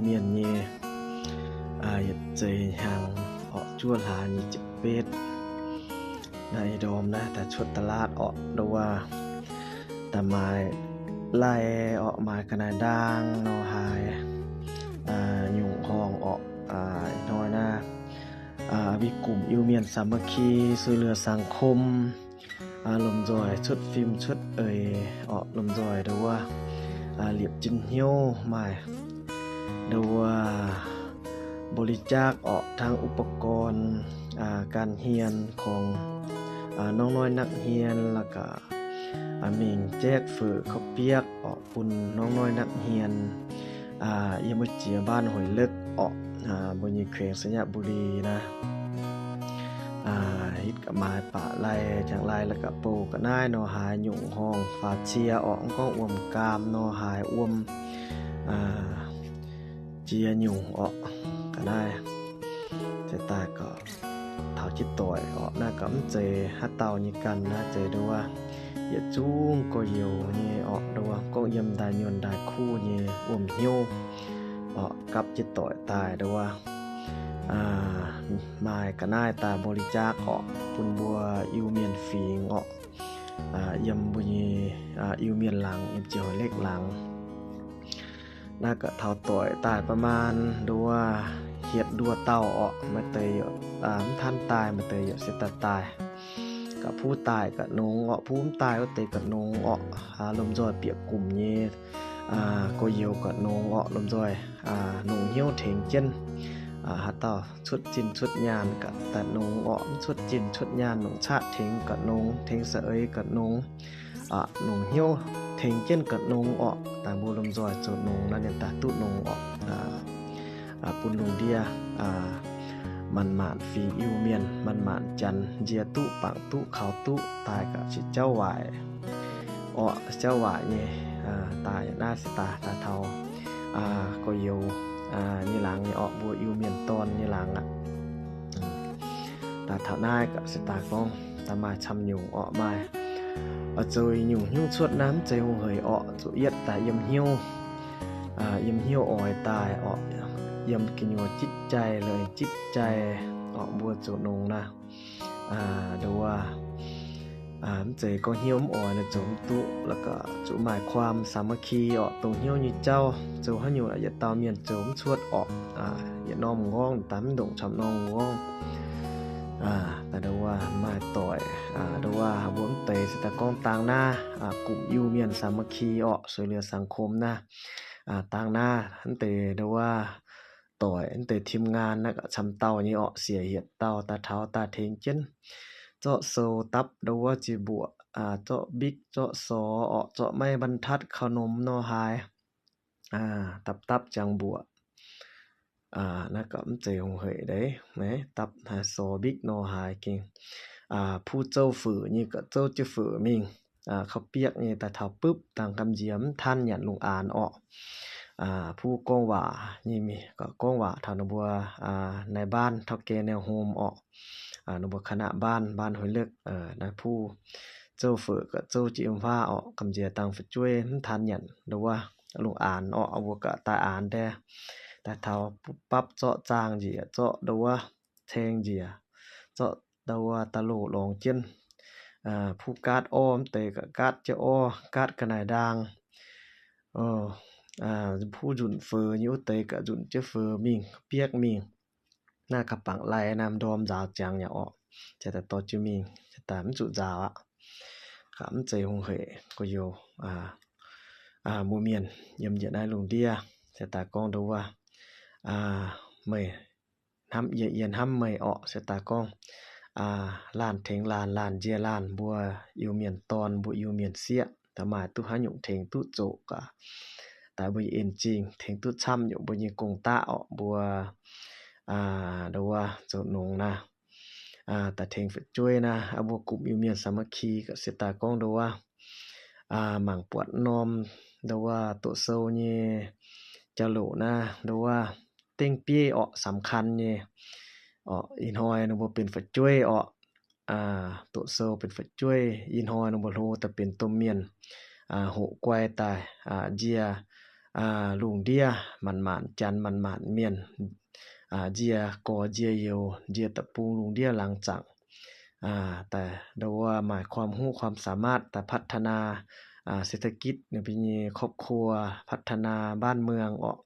Mienh nyei yietc zeix hnyangx orqc, juov hlaax nyic ziepc betv. Naaiv ih ndorm naaiv daaih cuotv da'laatv orqc, nduov daaih maaiz lai orqc, maaiz ga'naaiv ndaang nor haaix nyungc horngh orqc. Ih hnoi naaiv mbuo gumc Iu-Mienh สามัคคี ช่วยเหลือสังคม lomh nzoih cuotv fim cuotv eix orqc, lomh nzoih nduov liepc jienv hnyouv maaih nduov บริจาค orqc, hnangv อุปกรณ์ การเรียน ของ น้องน้อยนักเรียน la'gaax mingh jaeqv feuc ข้าวเปี๊ยก orqc bun น้องน้อยนักเรียน yiem wuov jiex บ้านห้วยเล็ก orqc, mbuo nyei แขวงไชยบุรี naaiv. Hitv ga'maaiz baac lai, jangx lai la'gaax bouh ga'naaiv nor haaix nyungc horngh, faaux cie orqc, mv gorngv wuom gaam nor haaix, wuom jiex nyungc orqc, ga'naaiv se daaih gauh taux jienv doic orqc. Naaiv gauh mv zeiz haaix dauh nyei ganh, naaiv zeiz nduov yietc zungv gorx-youz nyei orqc, nduov gorngv yiem ndaaih nyuonh ndaaih kuv nyei wuom hnyouv orqc, gapv jienv doic daaih nduov maaih ga'naaiv daaih บริจาค orqc bun mbuo Iu-Mienh fingx orqc, yiem mbuo nyei Iu-Mienh laangz, yiem jiex ห้วยเล็ก laangz. Naaiv gauh taux doic daaih ประมาณ nduov hietc nduov dauh orqc, maaih deix mv tanv daaih, maaih deix yaac se daaih daaih. Gauh puv daaih gauh nongx orqc, puv mv daaih wuov deix gauh nongx orqc. Lomh nzoih bieqc gumc nyei gorx-youz gauh nongx orqc, lomh nzoih nongc hnyouv tengx jienv. Haaix dauh cuotv zinh cuotv nyaanh gauh daaih nongx orqc, mv cuotv zinh cuotv nyaanh nongc qaqv tengx gauh nongx, tengx saeng-eix gauh nongx, nongc hnyouv tengx jienv gauh nongx orqc. Daaih mbuo lomh nzoih zoux nongx naaiv, ninh daaih duqv nongx orqc, bun lungh ndiev manc-manc fingx Iu-Mienh, manc-manc janx nzie duqv, bangc duqv, kaux duqv, daaih gauh qiex jauv waaic orqc, jauv waaic nyei. Daaih naaiv se daaih, daaih taux gorx-youz nyei laangz nyei orqc, mbuo Iu-Mienh dorn nyei laangz aqv. Daaih taux naaiv gauh se daaih gorngv daaih maaih camv nyungc orqc, maaih oix zoux nyungc hnyouv cuotv naaiv mv zeiz hungh hec orqc, zuqc yietv daaih yiem hnyouv, yiem hnyouv oix daaih orqc, yiem gu'nyuoz จิตใจ la'zinh จิตใจ orqc, mbuo zoux nongx naaiv nduov mv zeiz gorngv hnyouv mv oix naaiv zoux mv duqv. La'gaax zuqc maaih ความสามัคคี orqc, dongh hnyouv nyei jauv, zoux haaix nyungc yietc dauh mienh zoux mv cuotv orqc, yietc norm m'nqorngv daaih mv ndongc camv norm m'nqorngv. Daaih nduov maaih doic, nduov mbuo mv deix se daaih gorngv dang naaiv gumc Iu-Mienh สามัคคี orqc, ช่วยเหลือสังคม naaiv. Dang naaiv mv deix nduov doic, mv deix ทีมงาน naaiv gauh camv dauh nyei orqc, siec hietc dauh daaih taux daaih tengx jienv zorqv sou dapv nduov ziex mbuoqc, zorqv mbikv zorqv sor orqc, zorqv maiv บรรทัด ขนม nor haaix, dapv dapv ziangx mbuoqc. Naaiv gauh mv zeiz hungh hec deix, dapv haaix sor mbikv nor haaix gengh. Puv zouv feuc nyei gauh zouv jienv feuc mingh, ข้าวเปี๊ยก nyei daaih taux bupv dangh gamh nziex mv tanv nyanc lungh aanx orqc. Puv gorngv waac nyei mingh gauh gorngv waac taux ninh mbuo นายบ้าน เฒ่าแก่ แนวโฮม orqc, ninh mbuo คณะบ้าน บ้านห้วยเล็ก naaiv. Puv zouv feuc gauh zouv jienv yiem huaav orqc, gamh nziex dangh fu'jueiv mv tanv nyanc nduov lungh aanx orqc, mbuo gauh daaih aanx daaih, daaih taux bupv bapv zorqv zaangh njiec, zorqv nduov ceng njiec, zorqv nduov da'loh lorngx jienv. Puv gaatv orv mv deix gauh gaatv jienv orv, gaatv ga'naaiv ndaang. Puv nzunc feux nyei wuov deix gauh nzunc jienv feux mingh, biakv mingh. Naaiv gauh bangc lai naaiv m'ndorm nzaaux ziangx yaac orqc, ziouc daaih dorh jienv mingh, ziouc daaih mv zuqc nzaaux aqv. Gauh mv zeiz hungh hec gorx-youz mbuo mienh yiem njiec naaiv lungh ndiev. Se daaih gorngv nduov, meih hnamv yie, yie hnamv meih orqc. Se daaih gorngv laanh tengx laanh, laanh nzie laanh, mbuo Iu-Mienh dorn, mbuo Iu-Mienh sieqv, da'maaih duqv haaix nyungc tengx duqv zoqc gaax, daaih mbuo en zingh tengx duqv camv nyungc mbuo nyei gong-daqv orqc, mbuo nduov zoux nongx naaiv, daaih tengx fu'jueiv naaiv, mbuo gumc Iu-Mienh สามัคคี gaax. Se daaih gorngv nduov mangc buatc norm nduov doqc sou nyei jauv-louc naaiv, nduov dengv bieiv orqc, สำคัญ nyei orqc. Ih hnoi ninh mbuo benx fu'jueiv orqc, doqc sou benx fu'jueiv. Ih hnoi ninh mbuo hlo daaih benx domh mienh, hoqc guai daaih, nzie lungh ndiev maanc-maanc, janx maanc-maanc mienh, nzie gorx nzie youz, nzie da'bung lungh ndiev laangz zaangc, daaih ndo wuov maaih ความรู้ ความสามารถ daaih พัฒนา เศรษฐกิจ ninh mbuo nyei ครอบครัว, พัฒนาบ้านเมือง orqc,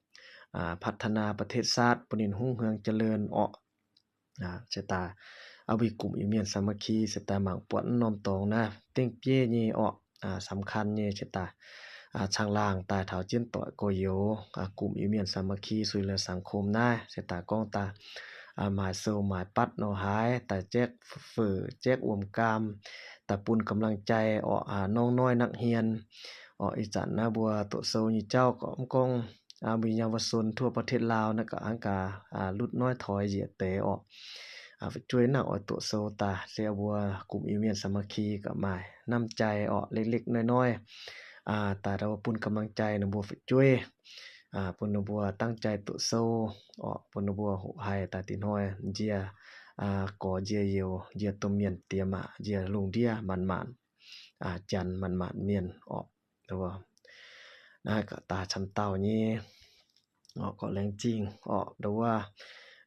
พัฒนาประเทศชาติ bun ninh hungh hmuangx เจริญ orqc. Se daaih, mbuo gomh Iu-Mienh สามัคคี se daaih mangc buatc norm dorngx naaiv dengv bieiv nyei orqc, สำคัญ nyei se daaih, caangh laangh daaih taux jienv doic gorx-youz, gomh Iu-Mienh สามัคคี suiv la'saengx สังคม naaiv se daaih gorngv daaih, maaiz sou maaiz batv nor haaix daaih jaeqv feuc jaeqv wuom-gaam, daaih bun กำลังใจ orqc, norm noiv nakv hmien orqc. Ih zanc naaiv mbuo doqc sou nyei jauv gorqv mv gorngv mbuo nyei เยาวชน ทั่วประเทศลาว naaiv gaax hnangv gaax lutv noiv toix njiec deix orqc. Fu'jueiv naaiv oix doqc sou daaih se mbuo gomh Iu-Mienh สามัคคี gaax maaih น้ำใจ orqc, เล็กๆ น้อยๆ daaih bun กำลังใจ ninh mbuo fu'jueiv, bun ninh mbuo ตั้งใจ doqc sou orqc, bun ninh mbuo hoqc haic daaih dih hnoi nzie gorx nzie youz, nzie domh mienh diex maac, nzie lungh ndiev maanc-maanc, janx maanc-maanc mienh orqc. Naaiv gaax daaih camv dauh nyei orqc, gorqv laengz zingh orqc, ndo wuov,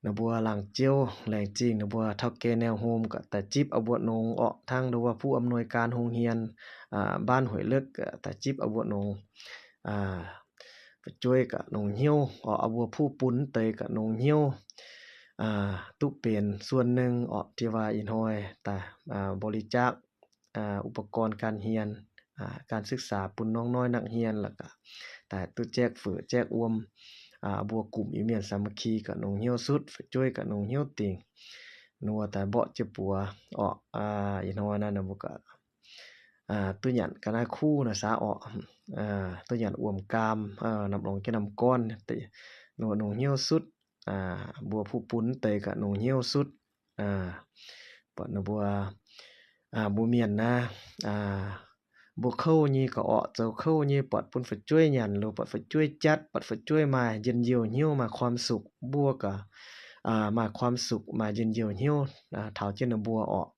ninh mbuo laangz ziouv laengz zingh ninh mbuo เฒ่าแก่ แนวโฮม gaax daaih zipv a'buoqc nongx orqc, hnangv ndo wuov ผู้อำนวยการโรงเรียน บ้านห้วยเล็ก daaih zipv a'buoqc nongx, fu'jueiv gaax nongx hnyouv orqc, a'buo ผู้ bun deix gaax nongx hnyouv duqv benx ส่วนหนึ่ง orqc, jiex waac ih hnoi daaih บริจาค อุปกรณ์การเรียน การศึกษา bun norm noiv nakv hmien la'gaax, daaih duqv jaeqv feuc jaeqv wuom, mbuo gomh Iu-Mienh สามัคคี gaax nongx hnyouv sutv, fu'jueiv gaax nongx hnyouv dingc, ninh mbuo daaih mborqv jienv buoz orqc. Ih hnoi naaiv ninh mbuo gaax duqv nyanc ga'naaiv kuv naaiv saah orqc, duqv nyanc wuom-gaam, namx longx jienv น้ำก้อน, ninh mbuo nongx hnyouv sutv, mbuo ผู้ bun deix gaax nongx hnyouv sutv. Buatc ninh mbuo, mbuo mienh naaiv, mbuo kouv nyei gaax orqc, zoux kouv nyei buatc bun fu'jueiv nyanc, loz buatc fu'jueiv jatv, buatc fu'jueiv maaih njien-youh hnyouv, maaih ความสุข, mbuo gaax maaih ความสุข, maaih njien-youh hnyouv taux jienv ninh mbuo orqc.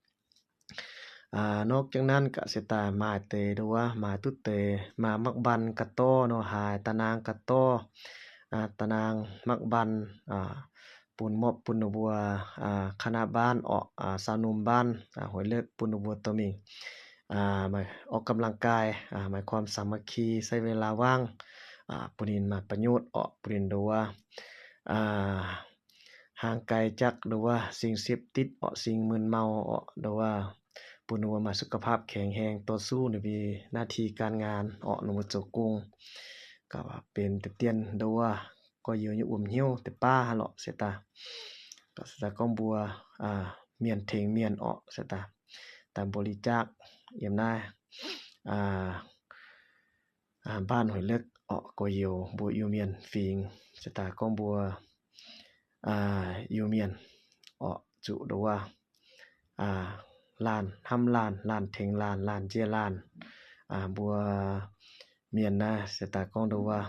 Nor jienv naaiv gaax se daaih maaih deix ndo wuov, maaih duqv deix maaih มักบัน ga'dorv nor haaix, ตะนาง ga'dorv, ตะนาง มักบัน, bun mopv bun ninh mbuo คณะบ้าน orqc, ชาวหนุ่มบ้าน ห้วยเล็ก bun ninh mbuo dorh mingh maaih ออกกำลังกาย, maaih ความสามัคคี, ใช้เวลาว่าง bun ninh maaih ประโยชน์ orqc, bun ninh ndo wuov ห่างไกลจาก ndo wuov สิ่งเสพติด orqc, สิ่งมึนเมา orqc, ndo wuov bun ninh mbuo maaih สุขภาพแข็งแรง ต่อสู้ ninh mbuo หน้าที่การงาน orqc, ninh mbuo zoux gong gaax benx deix dien ndo wuov gorx-youz nyei wuom hnyouv deix baav hnangv lorqc se daaih. Gaax se daaih gorngv mbuo mienh tengx mienh orqc se daaih, daaih บริจาค yiem naaiv บ้านห้วยเล็ก orqc, gorx-youz mbuo Iu-Mienh fingx se daaih gorngv mbuo Iu-Mienh orqc, zuqc ndo wuov laanh hnamv laanh, laanh tengx laanh, laanh nzie laanh. Mbuo mienh naaiv se daaih gorngv ndo wuov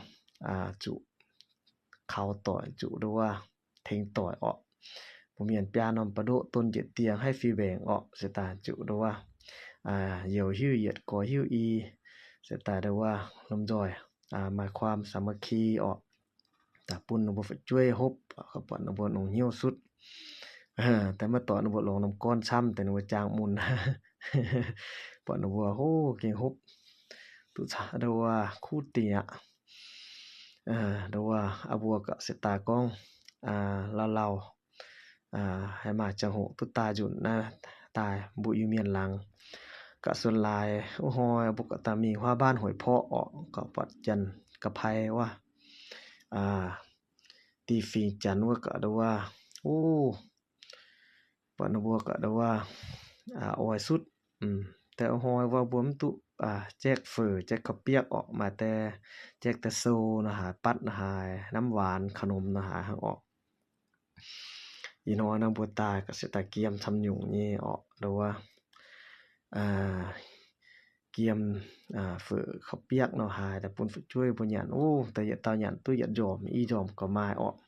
zuqc kaux doic, zuqc ndo wuov tengx doic orqc. Mbuo mienh biaa norm ba'ndoqv don njiec dieh haih fih mbaengc orqc, se daaih zuqc ndo wuov youz hiuv yietc, goix hiuv i, se daaih ndo wuov lomh nzoih maaih ความสามัคคี orqc. Daaih bun ninh mbuo fu'jueiv hopv, buatc ninh mbuo nongx hnyouv sutv. Daaih maiv doic ninh mbuo longc norm gorn camv deix ninh mbuo jaang mun. Buatc ninh mbuo hov gengh hopv duqv ndo wuov kuv dingc aqv. Ndo wuov aa mbuo gaax se daaih gorngv lauh lauh haih maaih ziangh hoc duqv daaih nzunc naaiv daaih mbuo Iu-Mienh laangz. Gaax ส่วนหลาย wuov hnoi mbuo gaax daaih mingh บ้านห้วยเพาะ orqc, gaax buatc janx ga'pai wuov, dih fingx janx wuov gaax ndo wuov, buatc ninh mbuo gaax ndo wuov oix sutv. Daaih wuov hnoi wuov mbuo mv duqv jaeqv feuc jaeqv ข้าวเปียก orqc, maaih deix jaeqv daaih sou nor haaix, batv nor haaix, น้ำหวาน ขนม nor haaix hnangv orqc. Ih hnoi naaiv mbuo daaih gaax se daaih giem camv nyungc nyei orqc, ndo wuov giem feuc ข้าวเปียก nor haaix daaih bun fu'jueiv mbuo nyanc. Ov, daaih yietc dauh nyanc duqv yietc njormc i njormc gauh maaih orqc.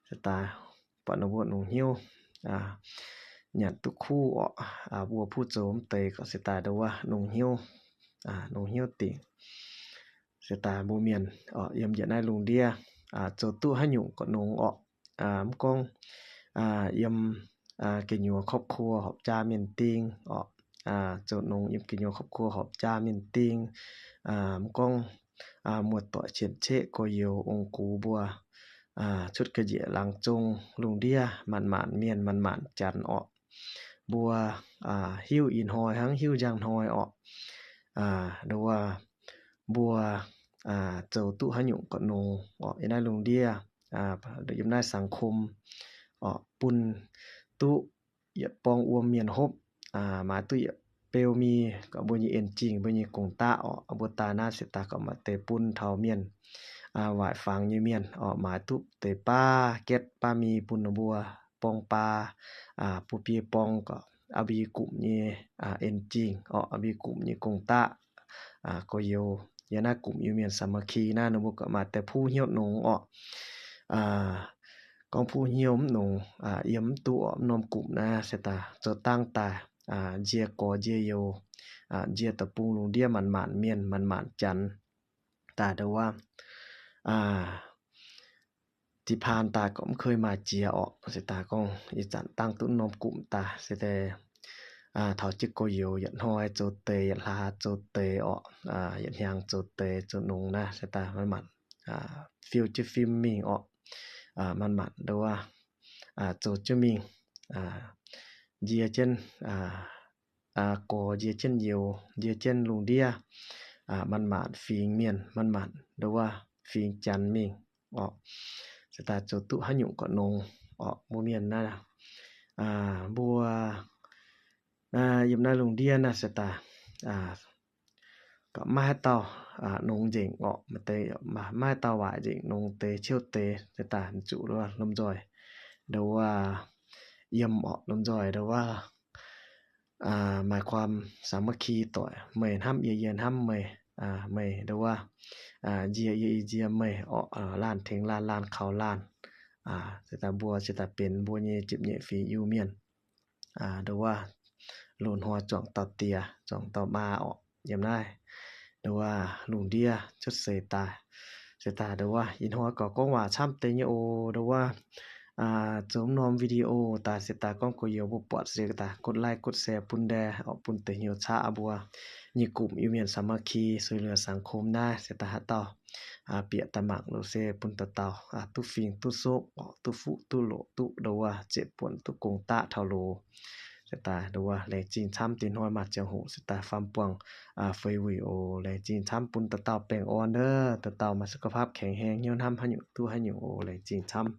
Se daaih buatc ninh mbuo nongx hnyouv nyanc duqv kuv orqc. Mbuo ผู้ zoux mv deix gaax se daaih ndo wuov nongx hnyouv, nongx hnyouv dingc. se daaih mbuo mienh oc, yiem yietc naaiv lungh ndiev zoux duqv haaix nyungc ga'nongx orqc. Mv gorngv yiem gu'nyuoz ครอบครัว horpc jaa mienh ding orqc, zoux nongx yiem gu'nyuoz ครอบครัว horpc jaa mienh ding, mv gorngv muoz-doic cien-ceqv gorx-youz ong-gux mbuo, cuotv ga'nyiec laangz zong lungh ndiev maanc maanc mienh maanc maanc janx orqc. Mbuo hiuv ih hnoi hnangv hiuv njang hnoi orqc. Nduov mbuo zoux duqv haaix nyungc ga'nongx orqc, yiem naaiv lungh ndiev, yiem naaiv สังคม orqc, bun duqv yietc borng wuom mienh hopv, maaiz duqv yietc beu mingh gorqv mbuo nyei en-zingh, mbuo nyei gong-daqv orqc. Mbuo daaih naaiv se daaih gorqv maaih deix bun taux mienh waaic fangx nyei mienh orqc, maaiz duqv deix baav gaetv baav mingh bun ninh mbuo borng baa, bun biei borng gorqv aa mbi gumc nyei en-zingh orqc, aa mbi gumc nyei gong-daqv. Gorx-youz yiem naaiv gumc Iu-Mienh สามัคคี naaiv ninh mbuo gorqv maaih deix puv hnyouv nongx orqc. Gorngv puv hnyouv mv nongx, yiem mv duqv orqc, mv norm gumc naaiv se daaih zoux dangv daaih, nzie gorx nzie youz, nzie deic-bung lungh ndiev maanc maanc mienh maanc maanc janx daaih nduov Da'nyeic paan daaih gorqv mv kei maaih jiex orqc. Se daaih gorngv ih zanc dangh duqv norm gumc daaih se deix taux jienv gorx-youz yietc hnoi zoux deix, yietc hlaax zoux deix orqc, yietc hnyangx zoux deix zoux nongx naaiv se daaih manc-manc fiu jienv fim mingh orqc. Manc-manc nduov zoux jienv mingh, nzie jienv gorx, nzie jienv youz, nzie jienv lungh ndiev, manc-manc fingx mienh, manc-manc nduov fingx janx mingh orqc. Se daaih zoux duqv haaix nyungc ga'nongx orqc. Mbuo mienh naaiv, mbuo yiem naaiv lungh ndiev naaiv se daaih gorqv maiv haaix dauh nongx nzengc orqc, maiv haaix dauh waaic nzengc nongx deix ciouv deix. Se daaih zuqc lomh nzoih nduov yiem orqc, lomh nzoih nduov maaih ความสามัคคี doic, meih hnamv yie, yie hnamv meih, meih nduov nzie yie, yie nzie meih orqc, laanh tengx laanh, laanh kaux laanh. Se daaih mbuo se daaih benx mbuo nyei ziepc nyeic fingx Iu-Mienh nduov loz-hnoi zuangx dauh diex zuangx dauh maa orqc. Yiem naaiv nduov lungh ndiev cuotv seix daaih, se daaih nduov ih hnoi gorqv gorngv waac camv deix nyei oc. Nduov zoux norm video daaih se daaih gorngv gorx-youz mbuo buatc se daaih กดไลค์ กดแชร์ bun ndae orqc, bun deix hnyouv caqv mbuo nyei gumc Iu-Mienh สามัคคี ช่วยเหลือสังคม naaiv se daaih haaix dauh bieqc daaih mangc lo se bun dauh dauh duqv fingx duqv sopv orqc, duqv fuqv duqv loqc, duqv nduov ziepc buonc, duqv gong-daqv taux loz. Se daaih nduov laengz zingh camv, dinh hnoi maaih ziangh hoc se daaih faam buangh feix wuic oc. Laengz zingh camv, bun dauh dauh baengh orn, dauh dauh maaih สุขภาพ แข็งแรง, hnyouv hnamv haaix nyungc duqv haaix nyungc oc. Laengz zingh camv.